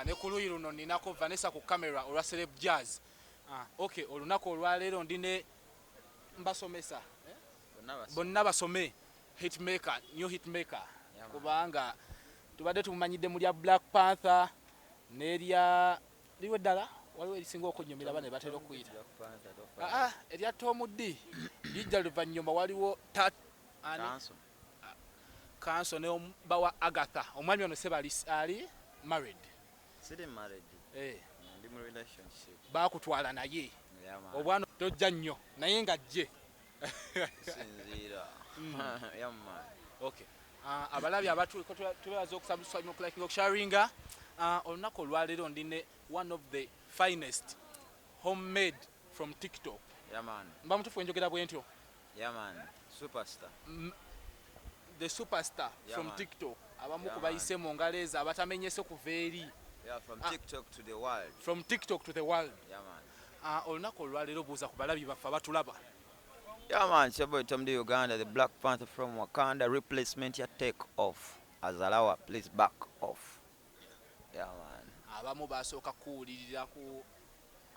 Ne ku luuyi luno ninako Vanessa ku camera olwa Celeb Jazz. Okay, olunaku olwaleero ndi ne mbasomesa, eh? Bonna basome hitmaker, new hitmaker, kubanga tubadde tumumanyidde mu lya Black Panther n'erya liwe eddala. Waliwo erisinga okunyumira bane batera okuyita erya Tom D lijja luvannyuma. Waliwo Kanso ne bawa Agatha. Omwami ono sebali ali married? Siri married. Eh. Ndi mu relationship. Bakutwala naye obwana tojja nnyo naye nga jje. Sinziira. Yeah, man. Okay. Abalabi abatu tubebaza okusubscribe, okulikinga, okusharinga. Olunaku olwaleero ndi ne one of the finest homemade from TikTok. Yeah, man. Mba mutuufu enjogera bwe ntyo? Yeah, man. Superstar. The superstar from man. TikTok, abamu Yeah, ku bayise mu ngalo ezo abatamenyese kuva eri. Yeah, from TikTok to the world. From TikTok to the world. Yeah, man. Olunaku olwaleero buuza ku balabi baffe abatulaba. Yeah, man. It's your boy Tom D Uganda, the Black Panther from Wakanda. Replacement ya take off. Azalawa, please back off. Yeah, man. Abamu basooka kuwulirira ku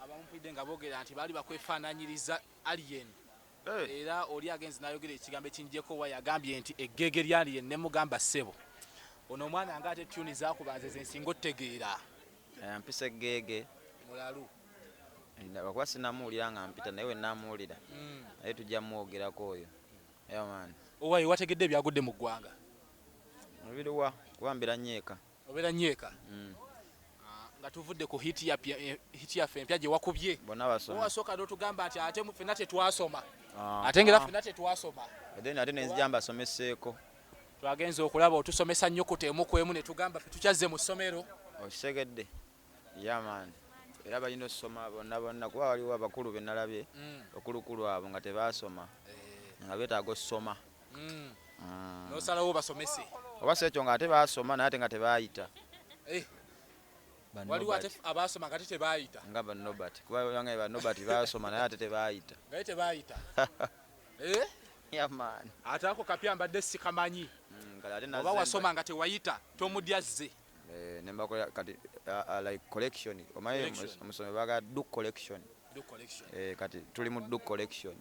abamu mpulidde nga boogera nti baali bakwefaananyiriza Alien. Hey. Era oli agenze n'ayogera ekigambo ekinjeko wa yagambye nti eggeege lya Alien, ne mugamba, "Ssebo, ono omwana nga ate tune zakuba nze zensinga otutegeera." Mpisa eggeege. Mulalu. Lwakuba sinamuwulira nga mpita, naye we namuwulira naye tujja mwogerako oyo. Yeah, man. Owaye wategedde ebyagudde mu ggwanga? Biriwa? Kuba mbeera nnyo eka. Obeera nnyo eka? Mm. Nga tuvudde ku hit hit yaffe empya gye wakubye. Bonna basoma. Wasooka n'otugamba nti ate ffenna tetwasoma. Ah. Ate ngera ffenna tetwasoma. Then ate nenzija mbasomeseeko. Twagenza okulaba otusomesa nnyukuta emu ku emu ne tugamba ffe tukyazze mu ssomero. Okitegedde? Yeah, man. Era balina okusoma bonna bonna, kuba waliwo abakulu be nalabye, bakulukulu abo nga tebaasoma, nga beetaaga okusoma. N'osalawo basomese. Oba si ekyo nga ate baasoma naye ate nga tebaayita. Ba Waliwo ate Nobert. abaasoma nga ate tebaayita. Nga ba Nobert, kuba bange ba Nobert baasoma naye ate tebaayita. Nga ye tebaayita. Eh? Yeah, man. Ate ako kapya mbadde sikamanyi. Kale ate Oba nazze wasoma nga tewayita, tomudya zze. Ne mbakolera kati like collection, omanyi. Collection. Omusomi baga do collection. Do collection. Kati tuli mu do collection.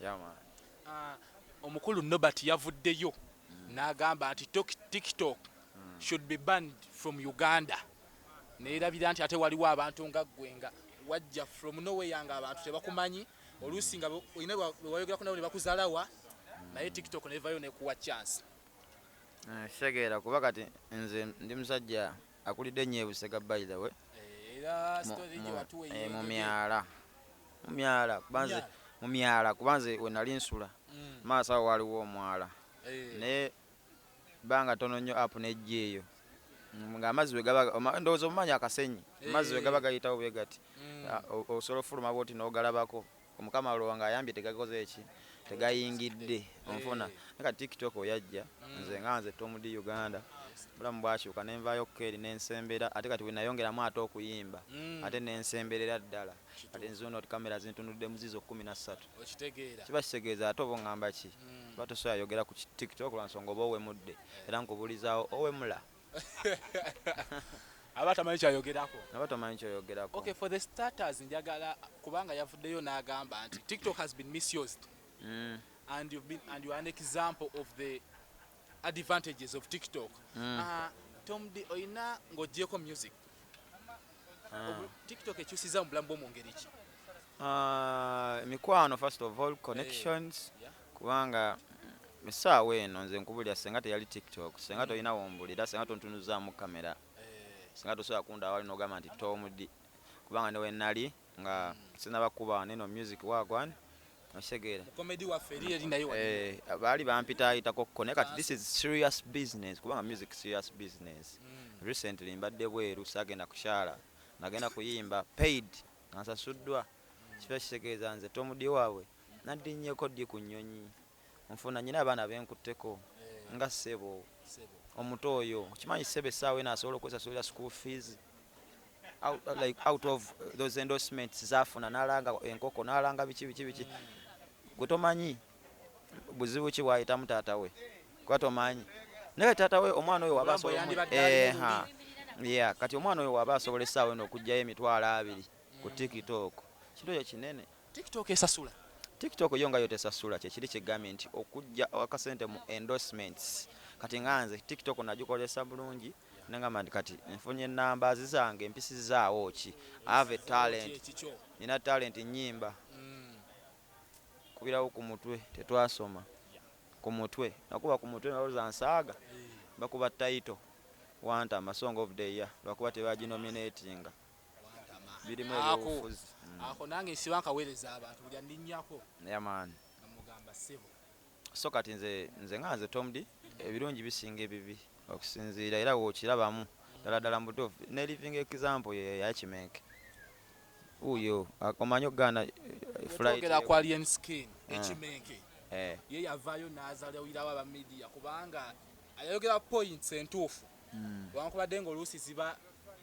Yeah, man. Omukulu Nobert yavuddeyo n'agamba nti TikTok should be banned from Uganda, neerabira nti ate waliwo abantu nga ggwe nga wajja from nowhere nga abantu tebakumanyi, oluusi nga olina lwe wayogerako nabo ne bakuzaalawa, naye TikTok nevayo nekuwa chance. Kitegeera, kuba kati nze ndi musajja akulidde ennyo ebusega, by the way. Era story gye watuwa Mu myala, mu myala, kuba nze Myala? Mu myala, kuba nze we nali nsula maaso awo waliwo omwala, naye bbanga tono nnyo app nejja eyo ng'amazzi we gaba ndowooza omumanyi akasenyi, amazzi we gaba gayitawo bwe gati. Osobola ofuluma bwoti n'ogalabako. Omukama olwo nga ayambye tegakoze eki, tegayingidde, onfuna? Naye kati TikTok oyajja, nze nga nze Tom D Uganda, bulamu bwakyuka nenvaayo keeri nensembera, ate kati wenayongeramu ate okuyimba, ate nensemberera ddala. Kati nzuno kamera zintunudde muzizo 13. Okitegeera. Kiba kitegeeza ate oba oŋŋamba ki? Oba tosobola yogera ku TikTok lwa nsonga oba owemudde, era nkubulizaawo owemula. Aba tamanyi kyayogerako. Aba tomanyi kyoyogerako. Okay, for the starters, njagala kubanga yavuddeyo n'agamba nti TikTok has been misused and you are an example of the advantages of TikTok. Tom D, oyina ng'oggyeko music, TikTok ekyusiza mu bulamu bwo mu ngeri ki? Emikwano, first of all, connections. Kubanga essaawa eno nze nkubulira, senga teyali TikTok, senga tolina wombulira, senga tontunuzaamu kamera, senga tosobola kunda wali nogamba nti Tom D, kubanga ne wenali nga sinabakuba neno music wagwan, okitegeera? Comedy waffe eri eri naye wali. Baali bampitaayitako ko, naye kati this is serious business, kubanga music serious business. Recently mbadde bweru, saagenda kukyala, nagenda kuyimba paid nga nsasuddwa. Kiba kitegeeza nze Tom D waabwe naddinnyeko ddi ku nnyonyi, nfuna nyina abaana benkutteko nga ssebo. Ssebo. Omuto oyo okimanyi, ssebo, essaawa eno asobola okwesasulira school fees out, like out of those endorsements zafuna, nalanga enkoko, nalanga biki biki biki. Gwe tomanyi buzibu ki bwayitamu taata we, kuba tomanyi, naye taata we omwana oyo waba Omulambo asobola yandibadde ali Eha. mu luli. Yeah, kati omwana oyo waba asobola essaawa eno okuggyayo 20,000 ku TikTok, kintu ekyo kinene. TikTok esasula? TikTok yo nga yo tesasula. Kyekiri kyegambye nti okujja akasente mu endorsements. Kati nga nze TikTok nagikozesa bulungi, nengamba nti kati nfunye numbers zange, mpisizaawo ki? I have a talent, nina talent, nyimba kubirawo ku mutwe. Tetwasoma ku mutwe, nakuba ku mutwe nalowooza nsaaga. Bakuba title Wantama Song of the Year lwakuba tebaginominatinga, birimu ebyobufuzi. Ako nange nsiba nkaweereza abantu buli anninnyako. Yeah man. Nga mugamba ssebo. So kati nze nga nze Tom D, ebirungi bisinga ebibi okusinziira era wookirabamu ddala ddala mu butuufu. Ne living example ye yakimenke wuuyo, omanyi okugaana flight. Twogera ku Alien Skin. Ekimenke ye yavaayo n'azalawirawo aba media kubanga ayogera points entuufu, wankubadde ng'oluusi ziba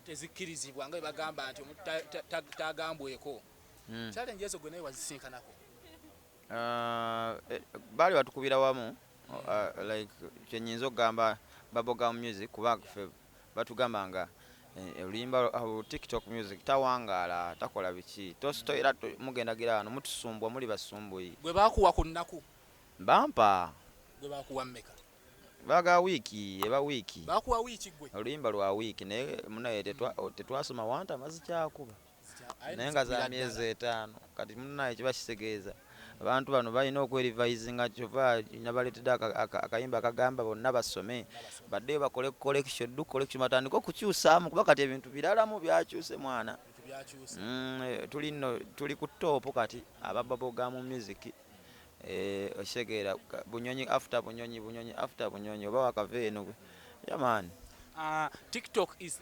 tezikkirizibwa nga bwe bagamba nti omuntu tagambweko. Challenge ezo gwe naye wazisinkanako? Baali batukubira wamu, like kyenyinza okugamba bubblegum music, kuba ffe batugamba nga oluyimba TikTok music tawangaala, takola biki. Era mugendagira wano mutusumbwa, muli basumbuyi. Gwe bakuwa ku nnaku? Bampa. Gwe bakuwa mmeka? Baga wiiki, eba wiiki. Bakuwa wiiki gwe? Oluyimba lwa wiiki, naye munaye tetwasoma Wantama zikyakuba, naye nga za myezi 5. Kati munaye kiba kitegeeza abantu bano balina okwerivayizinga. Kyova nabaleetedde akayimba akagamba bonna basome, baddeyo bakole collection, do collection, batandike okukyusaamu, kuba kati ebintu biralamu byakyuse mwana. Tuli nno tuli ku top kati aba bubblegum music. Okitegeera, bunyonyi after bunyonyi, bunyonyi after bunyonyi, oba wakava eno. Yeah man. TikTok is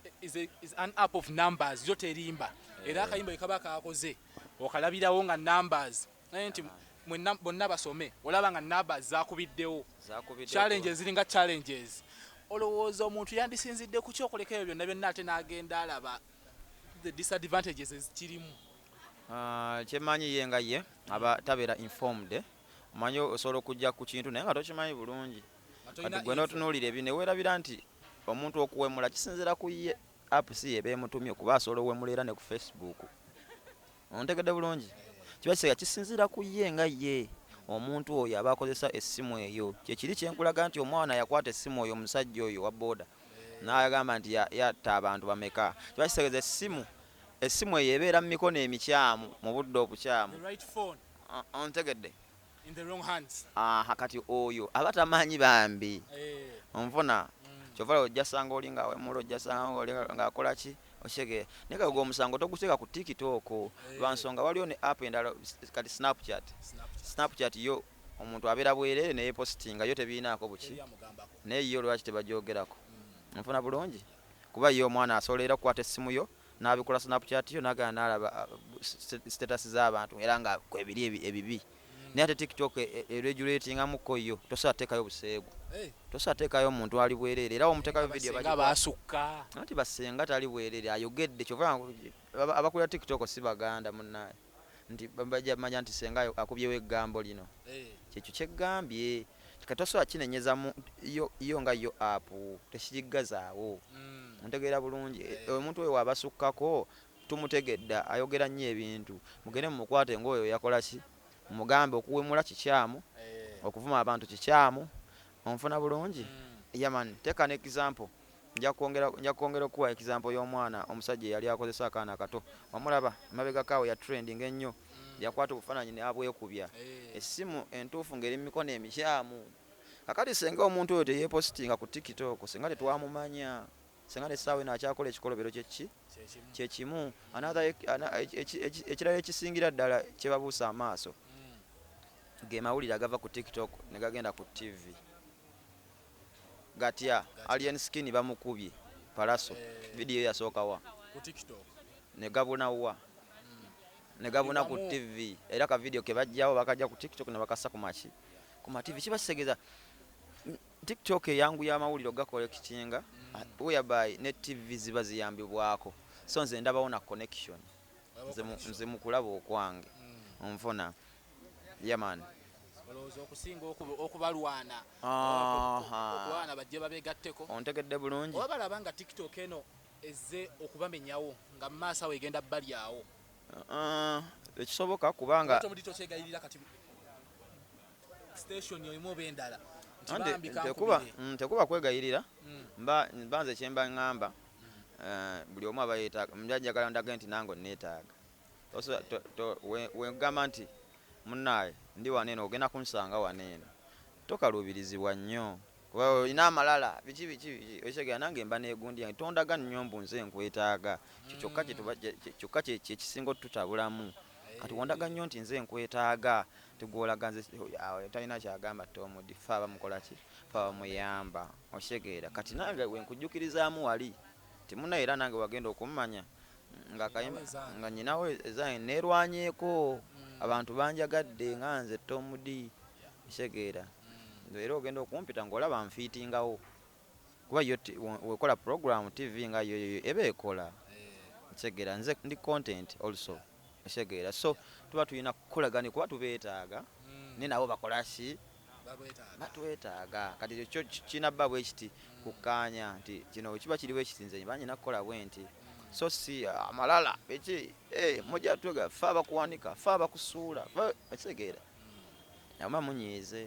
an app of numbers, yo terimba. Era akayimba kaba kakoze okalabirawo nga numbers, naye nti mwenna bonna basome, olaba nga numbers zakubiddewo. Zakubiddewo. Challenges ziringa challenges. Olowooza omuntu yandisinzidde ku kyokuleka ebyo byonna byonna ate n'agenda alaba the disadvantages ezikirimu? Kyemanyi ye nga ye aba tabeera informed. Omanyi osobola okujja ku kintu naye nga tokimanyi bulungi. Nga tolina Kati gwe info. n'otunuulira ebyo ne weerabira nti omuntu okuwemula kisinziira ku ye, app si ye beemutumye, kuba asobola owemula era ne ku Facebook. Ontegedde bulungi? Kiba kiseera kisinziira ku ye nga ye omuntu oyo aba akozesa essimu eyo. Kyekiri kyenkulaga nti omwana yakwata essimu oyo, omusajja oyo wa booda n'agamba nti yatta abantu bameka, kiba kitegeeza essimu eyo ebeera mu mikono emikyamu mu budde obukyamu. The right phone Ontegedde? in the wrong hands. Aha, kati oyo aba tamanyi bambi. Onfuna? Kyova ojja sanga oli nga awemula, ojja sanga oli ng'akola ki, okitegeera? Naye kati gwe omusango toguteeka ku TikTok lwansonga waliwo ne app endala kati Snapchat. Snapchat. Snapchat yo omuntu abeera bwereere naye postinga, yo tebiinaako buki. Teri amugambako. Naye yo lwaki tebagyogerako? Nfuna bulungi? Kuba ye omwana asobola era okukwata essimu yo n'abikola Snapchat yo n'agenda n'alaba status z'abantu era nga kwebiri ebibi. Naye ate TikTok eregulatingamuko, yo tosobola teekayo buseegu. Tosobola teekayo omuntu ali bwereere, era omuteekayo video Basenga bagikwata. Basukka. Anti basenga tali bwereere ayogedde. Kyova abakulira TikTok si baganda munnaye, nti bajja manya nti senga akubyewo eggambo lino. Kyekyo kyeggambye, kati tosobola kinenyeza mu yo nga yo app tekirigazaawo. Ntegeera bulungi? Omuntu oyo wabasukkako tumutegedde, ayogera nnyo ebintu, mugende mumukwate ngaoyo yakola ki, mugambe okuwemula kikyamu, okuvuma abantu kikyamu. Onfuna bulungi? Yeah man, take an example. Nja kwongera okuwa example y'omwana omusajja eyali akozesa akaana akato. Wamulaba mabega kaawe ya trending ennyo, yakwata obufaananyi ne abwekubya. Essimu entuufu ng'eri mu mikono emikyamu. Kakati senga omuntu oyo teyepositinga ku TikTok, senga tetwamumanya, senga nessaawa eno akyakola ekikolobero kyeki Kyekimu. Kyekimu. Another ekirala ekisingira ddala kyebabuusa amaaso ge mawulire agava ku TikTok ne gagenda ku TV. Gatya? Alien Skin bamukubye Palaso, vidiyo yasookawa? Ku TikTok. Ne gabunawa, ne gabuna ku Wamu. TV. Era ka video ke bajjawo bakajja ku TikTok ne bakassa ku maki, ku ma TV. Kiba kitegeeza TikTok eyanguya amawulire ogacollectinga, whereby ne TV ziba ziyambibwako. So nze ndabawo na connection. Nze mu kulaba okwange. Onfuna? Yeah man. Olowooza okusinga okubalwana, Aha. okulwana bajje babegatteko? Ontegedde bulungi? Oba balaba nga TikTok eno Ezze okubamenyawo nga mu maaso awo egenda bbalyawo. Ekisoboka kubanga Tom D tokyegayirira kati station oyimu oba endala nti Anti bambi tekuba kankubire. Tekuba kwegayirira. Mba nze kyemba ŋŋamba, buli omu aba yeetaaga. Nja njagala ndage nti nange onneetaaga. Wegamba nti munnaaye ndi wano eno, ogenda kunsanga wano eno, tokaluubirizibwa nnyo kuba olina amalala biki biki biki. Okitegeera? Nange mba neegundi yange, tondaga nnyo mbu nze nkwetaaga. Ekyo kyokka kyokka kye kisinga otutabulamu. Kati wondaga nnyo nti nze nkwetaaga, tigwolaga nze awo talina kyagamba. Tom D fe abamukola ki, fe abamuyamba. Okitegeera? Kati nange wenkujjukirizaamu wali ti munnaye, era nange wagenda okummanya nga kayimba Nyinawo ezange. Nga nyinawo ezange neerwanyeeko, abantu banjagadde nga nze Tom D. Okitegeera? Era ogenda okumpita ng'olaba nfiitingawo kuba yo wekola program TV nga yo yo eba ekola. Okitegeera? Nze ndi content also. Okitegeera? So tuba tulina kukolagana kuba tubeetaaga, naye nabo bakola ki? Babwetaaga. Batwetaaga. Kati ekyo kinabba bwe kiti kukkaanya nti kino bwe kiba kiri bwe kiti, nze mba nyina kukola bwe nti, so si amalala biki, mujja twega fe abakuwanika, fe abakusuula. Okitegeera? Muba munyiize.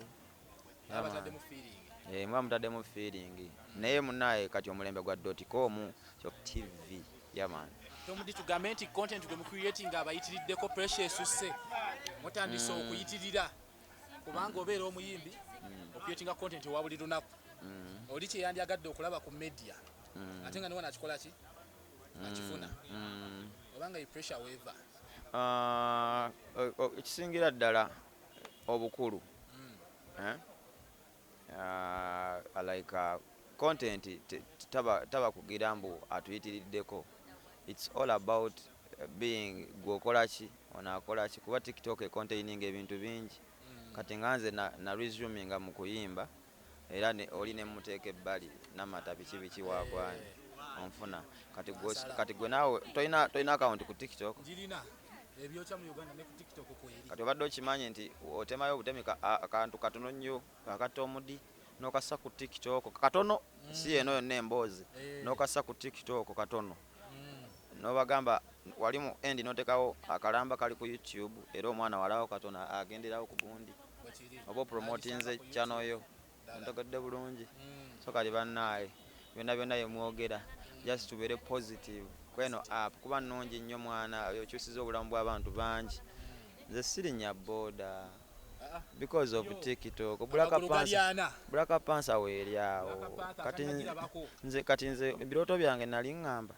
Abataddemu feeling. Muba mutaddemu feeling, naye munaye kati omulembe gwa .com TV yaman. Tom D, tugambe nti content gwe mucreating abayitiriddeko, pressure esusse, mutandise okuyitirira, kubanga obeera omuyimbi ocreatinga content owa buli lunaku, oli kyeyandyagadde okulaba ku media, ate nga niwe nakikola ki akifuna, obanga ye pressure weeva. Ah, ekisingira ddala obukulu, eh? Like content taba kugira mbu atuyitiriddeko. It's all about being gweokola ki, ono akola ki, kuba TikTok econtaining ebintu bingi. Kati nga nze na resuminga mu kuyimba, era oli nemuteeka ebbali namata biki biki wagwani onfuna. Kati kati gwe naawe tolina account ku TikTok? Njirina, ebyokya mu Uganda ne ku TikTok kweri. Kati obadde okimanyi nti otemayo obutemi akantu katono nnyo aka Tom D n'okassa ku TikTok katono, si eno yonna emboozi, n'okassa ku TikTok katono, n'obagamba wali mu end, n'otekawo akalamba kali ku YouTube, era omwana walawo katono agenderawo ku gundi Bwekiri. oba opromotinze Agisanga ku channel yo. YouTube. Ddala. Ntegedde bulungi. So kati bannaaye, byonna byonna byemwogera, just tubeere positive kweno app kuba nnungi nnyo. Mwana okyusiza obulamu bw'abantu bangi. Nze sirinnya boda Ah, ah. because of Yo. TikTok. Black Amagulu Panther, gali ana. Black Panther weeri awo. Black Panther Kati atannagirabako. nze kati nze ebirooto byange nali ŋŋamba,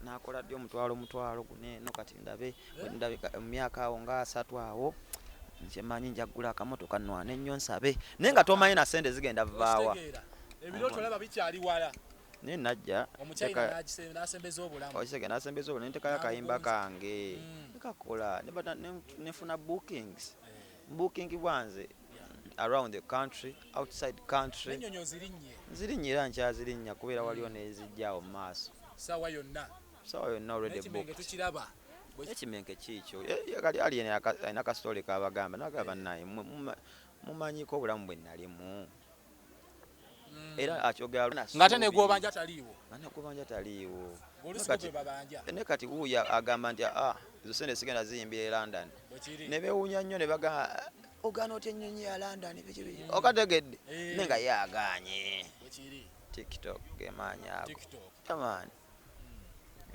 nakola ddi omutwalo guno eno, kati ndabe ndabe mu myaka awo nga 30 awo, nkimanyi njagula akamotoka nwane ennyo nsabe, naye nga tomanyi na sente zigenda vaawa. Okitegeera, ebirooto olaba bikyali wala. Naye najja Omuchina n'asembeza obulamu. Okisege, nasembeza obulamu, nentekayo akayimba N'abugonza. kange nekakola nefuna bookings, booking bwanze around the country, outside country. N'ennyonyi ozirinnye? Nzirinnya era nkyazirinnya, kubeera waliwo n'ezijjaawo mu maaso. Saawa yonna. Sawa yonna already N'ekimenke booked. tukiraba. Ekimenke kiikyo. Kali alien alina kasitole kabagamba, nagamba naye mumanyiko obulamu bwe nalimu, era akyogera. Ng'ate negwobanja taliiwo. Nga negwobanja taliiwo. Olusi Kati gwe babanja. Ne kati wuuyo agamba nti ah, ezo sente sigenda ziyimbira e London. Bwekiri. Ne beewuunya nnyo ne bagamba, "Ah, ogaana otya ennyonyi ya London? Biki biki?" Okategedde? Eh. Naye nga ye agaanye. Bwekiri. TikTok gemaanyi ago. TikTok. Amaanyi.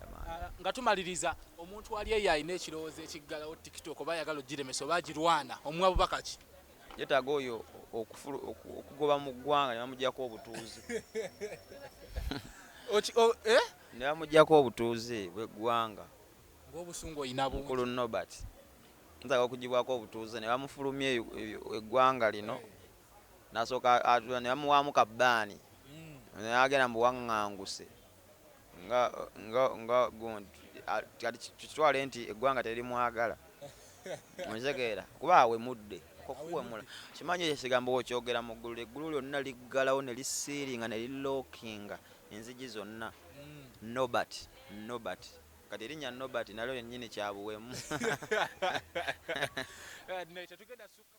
Amaanyi. Ah, nga tumaliriza, omuntu ali eyo alina ekirowoozo ekiggalawo TikTok oba ayagala ogiremesa oba agirwana, omuwa bubaka ki? Yeetaaga oyo okugoba mu ggwanga ne bamugyako obutuuze. Eh? Ne bamugyako obutuuze bw'eggwanga. Ng'obusungu olina bungi. Mukulu Nobert nzaga okugibwako obutuuze ne bamufulumya eggwanga lino, nasooka atula ne bamuwaamu kabaani, nagenda mu buwaŋŋanguse nga gundi. Kati kitwale nti eggwanga terimwagala, ontegeera? Kuba awemudde okuwemula. Kimanyi ekyo ekigambo wokyogera mu ggulu, eggulu lyonna liggalawo ne lisiiringa ne lilookinga enzigi zonna. Nobert, Nobert, kati erinnya Nobert nalyo lyennyini kyabuwemu. Ne tetugenda sukka.